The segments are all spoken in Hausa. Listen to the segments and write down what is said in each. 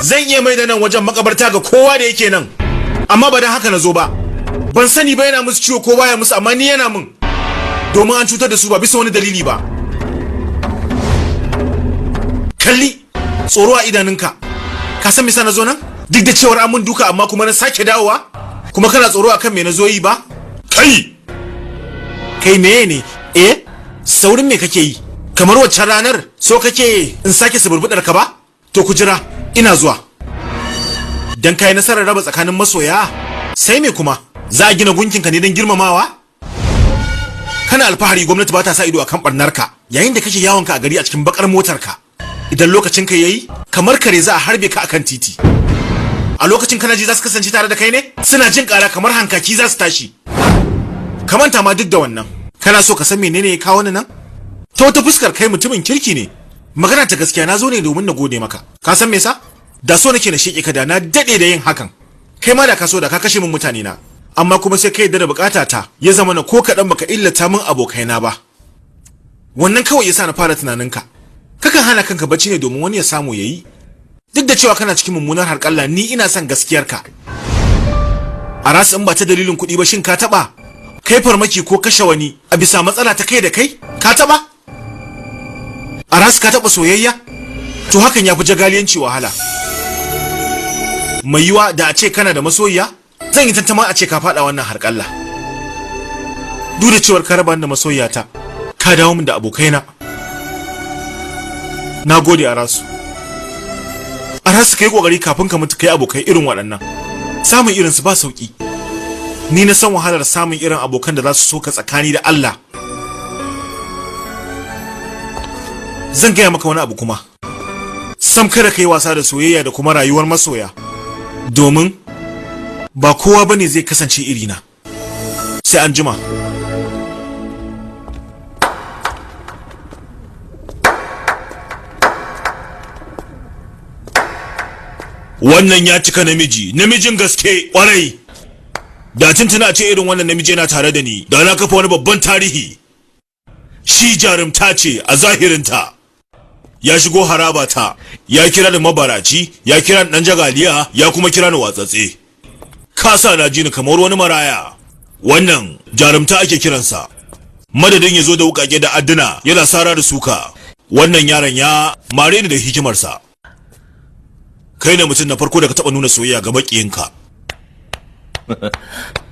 Zan iya mai da nan wajen makabarta ga kowa da yake nan, amma ba dan haka na zo ba. Ban sani ba yana musu ciwo ko baya musu, amma ni yana min, domin an cutar da su ba bisa wani dalili ba. Kalli tsoro a idanunka. Ka san me yasa na zo nan? Duk da cewar an mun duka, amma kuma na sake dawowa. Kuma kana tsoro akan me na zo yi ba? Kai, kai meye ne? Eh, saurin me kake yi? Kamar waccan ranar so kake in sake suburbudar ka ba? To ku jira, ina zuwa. Dan kai nasarar raba tsakanin masoya, sai me kuma? Za a gina gunkin ka ne don girmamawa? Kana alfahari gwamnati ba ta sa ido akan barnarka yayin da kake yawon ka a gari a cikin bakar motar ka. Idan lokacin ka yayi, kamar kare za a harbe ka akan titi. A lokacin kana ji za su kasance tare da kai ne? Suna jin kara kamar hankaki za su tashi. Ka manta ma duk da wannan. Kana so ka san menene ya kawo ni nan? Ta wata fuskar kai mutumin kirki ne. Magana ta gaskiya, na zo ne domin na gode maka. Ka san me yasa? Da so nake na sheke ka, da na dade da yin hakan. Kai ma da ka so da ka kashe min mutane na, amma kuma sai kai da bukata ta ya zama na ko kaɗan baka illata min abokaina ba. Wannan kawai yasa na fara tunaninka. Kakan hana kanka bacci ne domin wani ya samu yayi. Duk da cewa kana cikin mummunar harƙalla, ni ina son gaskiyarka. A rasu in ba ta dalilin kuɗi ba, shin ka taɓa kai farmaki ko kashe wani a bisa matsala ta kai da kai? Ka taɓa? A rasu ka taɓa soyayya? To hakan ya fi jagaliyanci wahala. Mai yiwa da a ce kana da masoyiya, zan yi tantama a ce ka faɗa wannan harƙalla. Duk da cewar ka raba ni da masoyiyata, ka dawo min da abokaina. Na gode a rasu. A rasu, kai kokari kafin ka mutu kai abokai irin waɗannan. Samun irinsu ba sauki. Ni na san wahalar samun irin abokan da za su so ka tsakani da Allah. Zan gaya maka wani abu kuma. Sam kada ka yi wasa da soyayya da kuma rayuwar masoya, domin ba kowa bane zai kasance irina. Sai an jima. Wannan ya cika namiji, namijin gaske kwarai. Da tuntuna ce irin wannan namiji yana tare da ni, da na kafa wani babban tarihi. Shi jarumta ce a zahirinta. Ya shigo haraba ta, ya kira ni mabaraci, ya kira ni dan jagaliya, ya kuma kira ni watsatse. Ka sa na ji ni kamar wani maraya. Wannan jarumta ake kiransa. Madadin ya zo da wukake da adduna yana sara da suka, wannan yaron ya mare ni da hikimarsa. Kai ne mutum na farko da ka taɓa nuna soyayya ga maƙiyinka.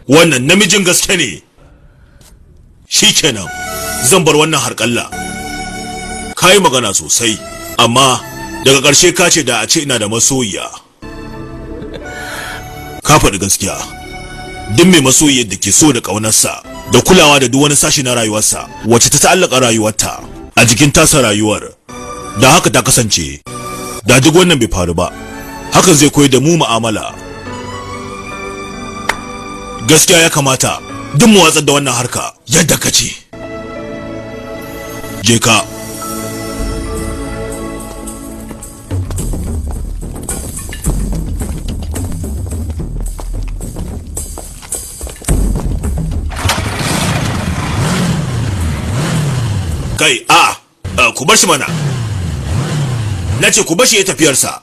Wannan namijin gaske ne. Shikenan, zan bar wannan harƙalla. Ka yi magana sosai, amma daga ƙarshe ka ce da a ce ina da masoyiya. Ka faɗi gaskiya. Duk mai masoyiyar da ke so da ƙaunarsa da kulawa da duk wani sashi na rayuwarsa wacce ta ta'allaka rayuwarta a jikin tasa rayuwar, da haka ta kasance, da duk wannan bai faru ba. Hakan zai koyar da mu mu'amala. Gaskiya ya kamata duk mu watsar da wannan harka yadda ka ce. Je ka. Kai, a ku bar shi mana. Na ce ku bar shi ya tafiyarsa.